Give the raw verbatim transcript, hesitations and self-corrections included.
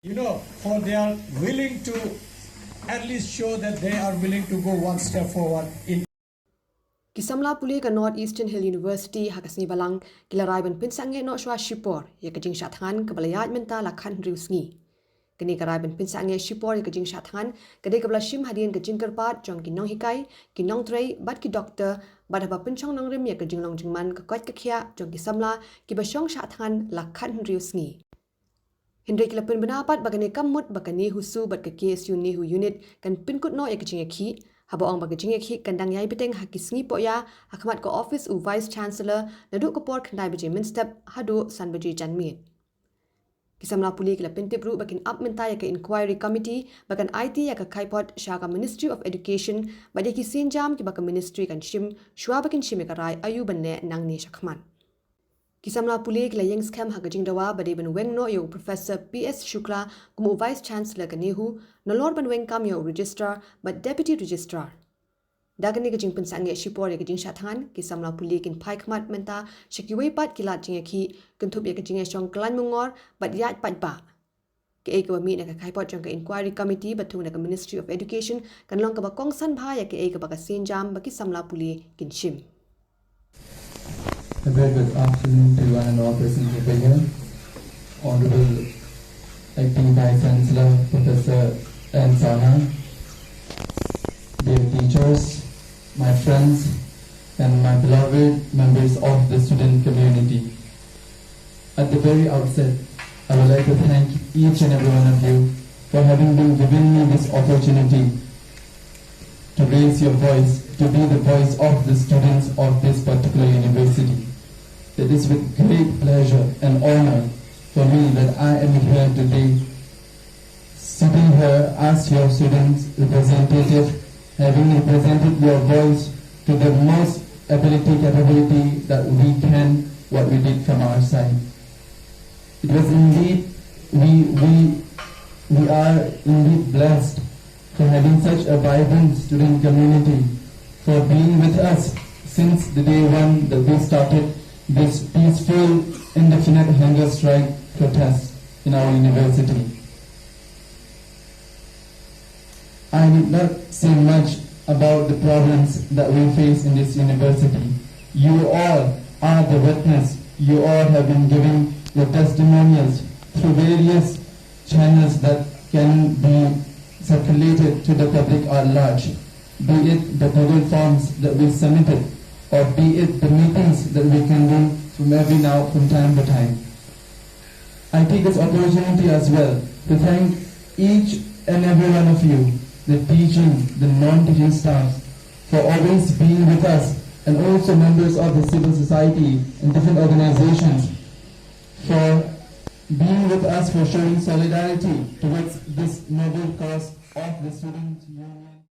You know, for they are willing to at least show that they are willing to go one step forward in Ki samla pule ka North Eastern Hill University ha ka sngi Balang ki la rai ban pynsangeh noh shuwa shipor ïa ka jingshah thngan kaba la ïaid mynta la khathynriew sngi. Kane ka rai ban pynsangeh shipor ïa ka jingshah thngan ka dei kaba la shim hadien ka jingkyrpad jong ki nonghikai, ki nongtrei bad ki doktor bad haba pynshong nongrim ïa ka jinglong jingman ka koit ka khiah jong ki samla kiba shong shah thngan la khathynriew sngi. Hynrei ki la pynbna pat ba kane kam mut ba ka NEHUSU bad ka KSU NEHU Unit kan pynkut noh ïa ka jingïakhih, haba ong ba ka jingïakhih kan dang ïai bteng ha ki sngi pohïa ha khmat ka ophis u Vice Chancellor naduh ka por khyndai baje mynstep haduh san baje janmiet. Ki samla pule ki la pyntip ruh ba kin ap mynta ïa ka Inquiry Committee ba kan aiti ïa ka khaipot sha ka Ministry of Education bad ïa ki sienjam kiba ka Ministry kan shim shuwa ba kin shim ïa ka rai aïu ban leh nangne shakhmat. Ki samla pule ki la ïeng skhem ha ka jingdawa ba dei ban weng noh ïa u Professor P S Shukla kum u Vice Chancellor ka NEHU, nalor ban weng kam ïa u Registrar bad Deputy Registrar. Da kane ka jingpynsangeh shipor ïa ka jingshah thngan, ki samla pule kin phai khmat mynta sha kiwei pat ki lad jingïakhih, kynthup ïa ka jingïashong khlaiñ mungor bad ïaid paidbah. Kaei kaba mih na ka khaipot jong ka Inquiry Committee ba thung na ka Ministry of Education kan long kaba kongsan bha ïa kaei kaba ka sienjam ba ki samla pule kin shim. A very good afternoon to one and all present over here. Honorable Acting Vice Chancellor, Professor N Sana, dear teachers, my friends, and my beloved members of the student community. At the very outset, I would like to thank each and every one of you for having been given me this opportunity to raise your voice, to be the voice of the students of this particular university. It is with great pleasure and honor for me that I am here today, sitting here as your students' representative, having represented your voice to the most ability, capability that we can, what we did from our side. It was indeed, we, we, we are indeed blessed for having such a vibrant student community, for being with us since the day one that we started this peaceful, indefinite hunger strike protest in our university. I need not say much about the problems that we face in this university. You all are the witness. You all have been giving your testimonials through various channels that can be circulated to the public at large, be it the Google Forms that we submitted, or be it the meetings that we can do from every now, from time to time. I take this opportunity as well to thank each and every one of you, the teaching, the non-teaching staffs, for always being with us, and also members of the civil society and different organizations for being with us, for showing solidarity towards this noble cause of the student union.